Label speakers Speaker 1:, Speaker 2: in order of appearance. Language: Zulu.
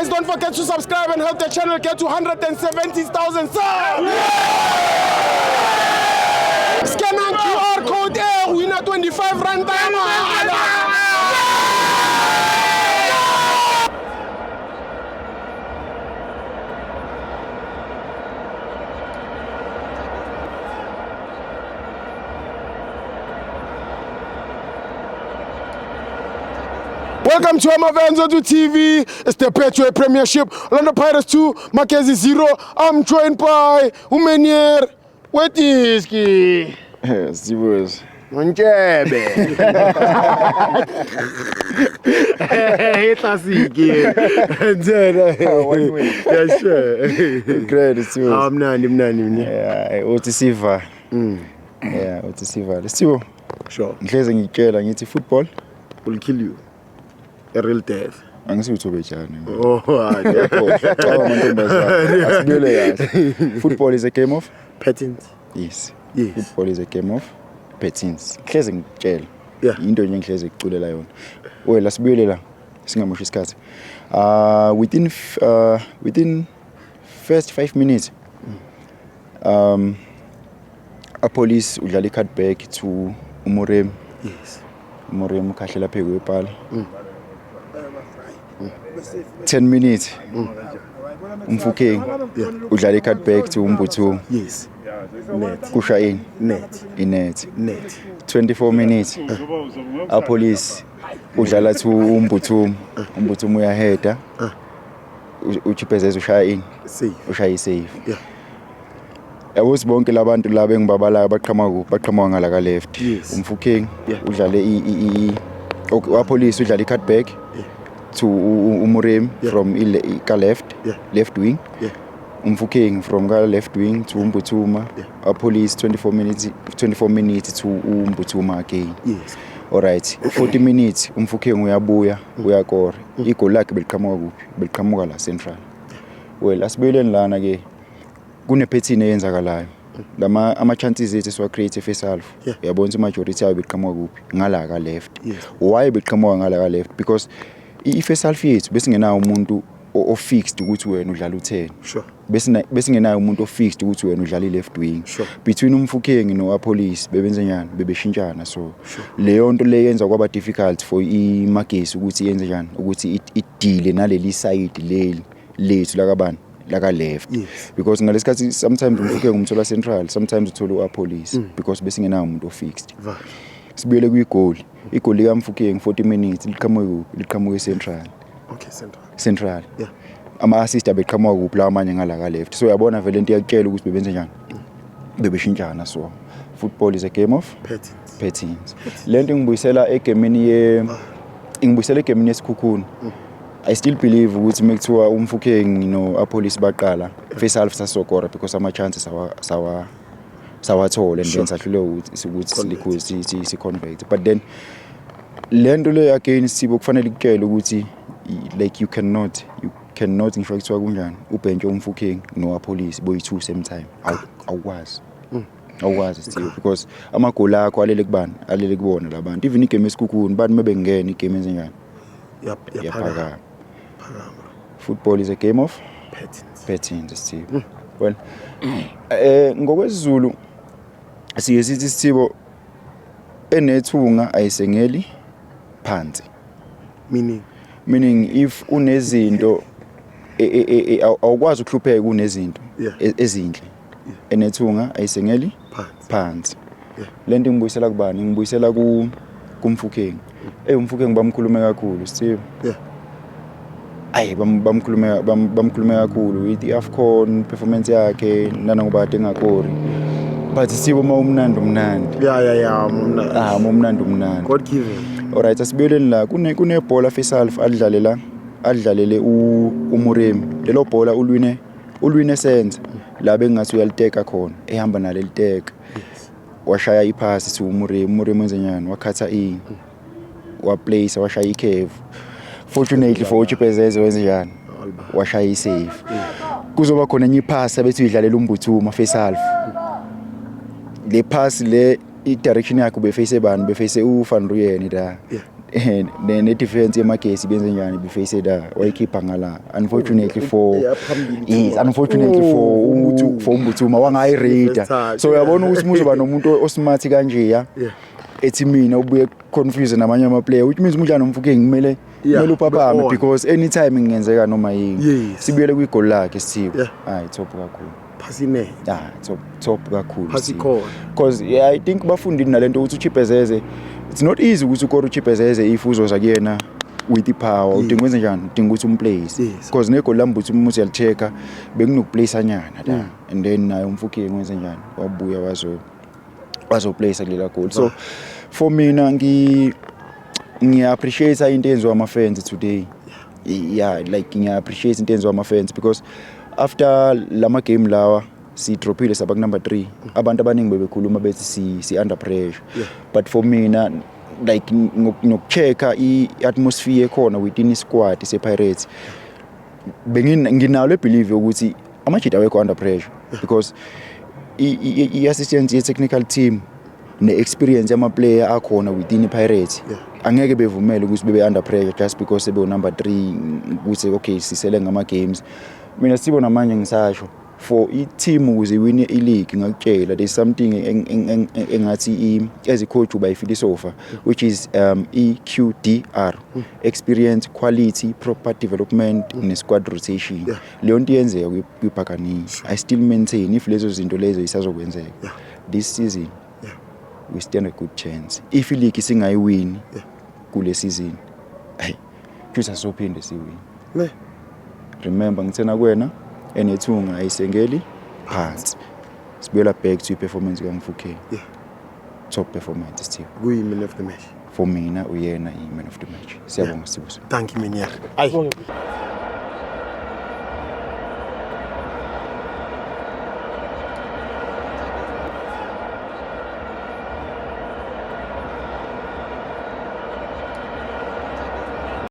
Speaker 1: Guys, don't forget to subscribe and help the channel get to 170,000 subs. Scan on QR code, winner 25 rand. Welcome to Amavenzo to TV. It's the Betway Premiership. Orlando Pirates 2, Magesi 0. I'm joined by Umenier Wetiski.
Speaker 2: Sibos.
Speaker 1: Nontshebe. Classic.
Speaker 2: One way.
Speaker 1: Yeah, sure.
Speaker 2: Great, Sibos.
Speaker 1: Ah, mnandi mnandi mnandi.
Speaker 2: Yeah, uthi siva. Yeah, uthi siva. Sibo,
Speaker 1: Sure.
Speaker 2: ngihleze ngikutshela ngithi football
Speaker 1: Will kill you. A real death.
Speaker 2: angisiwuthobejane.
Speaker 1: Oh, yeah.
Speaker 2: Cabanga amantombazane. Asibuyele kahle. Football is a game of
Speaker 1: Patents.
Speaker 2: yes.
Speaker 1: Yes.
Speaker 2: Football is a game of patterns. Ngihleze ngikutshela.
Speaker 1: Yeah.
Speaker 2: Into nje ngihleze ngikuculela yona. Wela sibuyele la. Singamoshi isikhathi. Within first 5 minutes Appollis udlala i-cut back to uMoremi.
Speaker 1: Yes.
Speaker 2: uMoremi ukhahlela phezu kwepala. 10 minutes. UMofokeng udlala i-cut back to uMbuthuma.
Speaker 1: Yes. Net.
Speaker 2: Kusha ini?
Speaker 1: Net.
Speaker 2: Inet.
Speaker 1: Net.
Speaker 2: 24 minutes. Appollis udlala to uMbuthuma. uMbuthuma uyaheda. uChipezeze ushaya ini?
Speaker 1: Safe.
Speaker 2: Ushaya i-save.
Speaker 1: Yeah.
Speaker 2: Yabo bonke labantu laba engibabalayo baqhamuka kuphi? Baqhamuka ngala ka left.
Speaker 1: Yes.
Speaker 2: UMofokeng
Speaker 1: Yeah.
Speaker 2: udlale i okay, Appollis udlala i-cut back
Speaker 1: Yeah.
Speaker 2: to uMoremi
Speaker 1: Yeah.
Speaker 2: from ka left,
Speaker 1: Yeah.
Speaker 2: left wing.
Speaker 1: Yeah.
Speaker 2: UMofokeng from ka left wing to uMbuthuma.
Speaker 1: Yeah.
Speaker 2: Appollis 24 minutes to uMbuthuma again.
Speaker 1: Yes.
Speaker 2: Alright, 40 minutes uMofokeng uyabuya uyakora. Igoli lakhe beliqhamuka kuphi? Beliqhamuka la central. Well, asibuyeleni lana ke kune-pattern eyenzakalayo. Lama ama chances ethu esiwa create first half.
Speaker 1: Yeah.
Speaker 2: Uyabona ukuthi majority yayo beqhamuka kuphi? Ngala ka left.
Speaker 1: Yes.
Speaker 2: Why beqhamuka ngala ka left? Because i-first half yethu besingenawo umuntu o-fixed ukuthi wena udlala u10.
Speaker 1: Sure.
Speaker 2: Besingenayo umuntu o-fixed ukuthi wena udlala i-left wing.
Speaker 1: Sure.
Speaker 2: Between uMofokeng no-Appollis bebenze njani? Bebeshintshana. So leyo nto le yenza kwaba difficult for iMagesi ukuthi yenze njani, ukuthi idile naleli side leli lethu lakabani, laka left.
Speaker 1: Yes.
Speaker 2: Because ngalesikhathi sometimes uMofokeng umthola central, sometimes uthola u-Appollis, because besingenawo umuntu o-fixed.
Speaker 1: Va.
Speaker 2: Sibuyele kwigoli. Igoli likaMofokeng, 40 minutes, liqhamuke kuphi? Liqhamuke central.
Speaker 1: Okay, central.
Speaker 2: Central.
Speaker 1: Yeah.
Speaker 2: Ama-assist abeqhamuka kuphi? Lawa amanye ngala ka left. So uyabona vele into iyakutshela ukuthi bebenze njani, bebeshintshana. So football is a game of
Speaker 1: Patents.
Speaker 2: Patterns. Lento ingibuyisela egemini yeSekhukhune. I still believe ukuthi mekuthiwa uMofokeng no-Appollis baqala first half, sasokora because ama chances sawa sawathola and then sahluleka ukuthi
Speaker 1: Convert.
Speaker 2: si convert. But then lento le again, Sibo, kufanele ikutshele ukuthi like you cannot, ngisho kuthiwa kunjani, ubhentshi uMofokeng no-Appollis boyi-two same time. Awukwazi, Sibo, because amagoli akho alele kubani? Alele kubona labantu. Even igame eSekhukhune, bantu mebengena igame enzenjani?
Speaker 1: Yep.
Speaker 2: Yaphakama.
Speaker 1: Phakama.
Speaker 2: Football is a game of
Speaker 1: Patents.
Speaker 2: Patterns, Sibo. Well, ngokwesiZulu siye sithi, Sibo, enethunga ayisengeli phansi.
Speaker 1: Meaning?
Speaker 2: Meaning if unezinto awukwazi ukuhlupheka unezinto ezinhle. Enethunga ayisengeli
Speaker 1: Phansi.
Speaker 2: phansi.
Speaker 1: Yeah.
Speaker 2: Lento ingibuyisela kubani? Ngibuyisela ku kuMofokeng. UMofokeng bamkhulume kakhulu, Steve. Ayi, bamkhulume kakhulu with i-AFCON performance yakhe, nanokuba kade engakori, but Sibo, uma umnandi umnandi.
Speaker 1: Yeah. Mna.
Speaker 2: Ah, uma umnandi umnandi.
Speaker 1: God given.
Speaker 2: Alright, asibuyeleni la kunebhola first half adlale la, adlalele uMoremi. Lelo bhola ulwine senze la bengathi uyaliteka khona, ehamba nalo liteka, washaya iphasi to uMoremi. UMoremi wenze njani? Wakhatha in, waplace, washaya i-curve. Fortunately for uChipezeze, wenze njani?
Speaker 1: Alba.
Speaker 2: Washaya i-save. Kuzoba khona enye iphasi abethi uyidlalela uMbuthuma first half. Le pass le, i-direction yakhe ubeface bani? Beface uVan Rooyen la. Ne-defense yeMagesi benze njani? Biface la, wayikhipha ngala, unfortunately for
Speaker 1: Yeah, phambili.
Speaker 2: Yes, unfortunately for for uMbuthuma wangayirida.
Speaker 1: First touch,
Speaker 2: So uyabona ukuthi muzoba nomuntu osmart kanje ya ethi mina ubuye confuse namanye ama-player, which means umdlalo noMofokeng kumele kumele uphaphame
Speaker 1: be on.
Speaker 2: Because anytime kungenzeka noma yini. Sibuyele kwigoli lakhe, Sithibo. Hayi, top kakhulu.
Speaker 1: Phasi
Speaker 2: Ah, top, top kakhulu.
Speaker 1: Phasi
Speaker 2: Sithibo.
Speaker 1: khona.
Speaker 2: Because yeah, I think bafundile nalento ukuthi uChipezeze, it's not easy ukuthi ukore uChipezeze if uzoza kuyena with i-power. Udinga ukwenze njani? Udinga ukuthi umplace because negoli lambuthi uma uyali-check-a bekunokuplace nyana la and then naye uMofokeng wenze njani? Wabuya wazoplace kulela goal. So for mina ngiya-appreciate into eyenziwa ama-fans today. Yeah, like ngiya-appreciate into eyenziwa ama-fans because after lama game lawa sidrophile saba ku-number 3, abantu abaningi bebekhuluma bethi si under pressure. But for mina, like nokucheck-a i-atmosphere ekhona within i-squad se-Pirates, nginalo believe yokuthi amajita awekho under pressure because i-assistance ye-technical team ne-experience yama-player akhona within i-Pirates angeke bevumele ukuthi bebe under pressure just because sebe number 3, ukuthi okay, sisele ngama-games. Mina sibona manje, ngisasho, for i-team ukuze iwine i-league, ngakutshela there's something engathi as a coach uba i-philosopher, which is EQDR: experience, quality, proper development ne-squad rotation. Leyo nto iyenzeka kwi-Buccaneers. I still maintain if lezo zinto lezo isazokwenzeka this season, we stand a good chance. If i-league singayiwini kule season, hey, kusho asophinde siwini.
Speaker 1: Ne.
Speaker 2: Remember ngithena kuwena, enethunga ayisengeli phansi. Sibuyela back to i-performance kaMofokeng. Top performance, Steve.
Speaker 1: Kuyi man of the match.
Speaker 2: For mina uyena i-man of the match. Siyabonga, Sibuso.
Speaker 1: Thank you, Meneer. Ayi.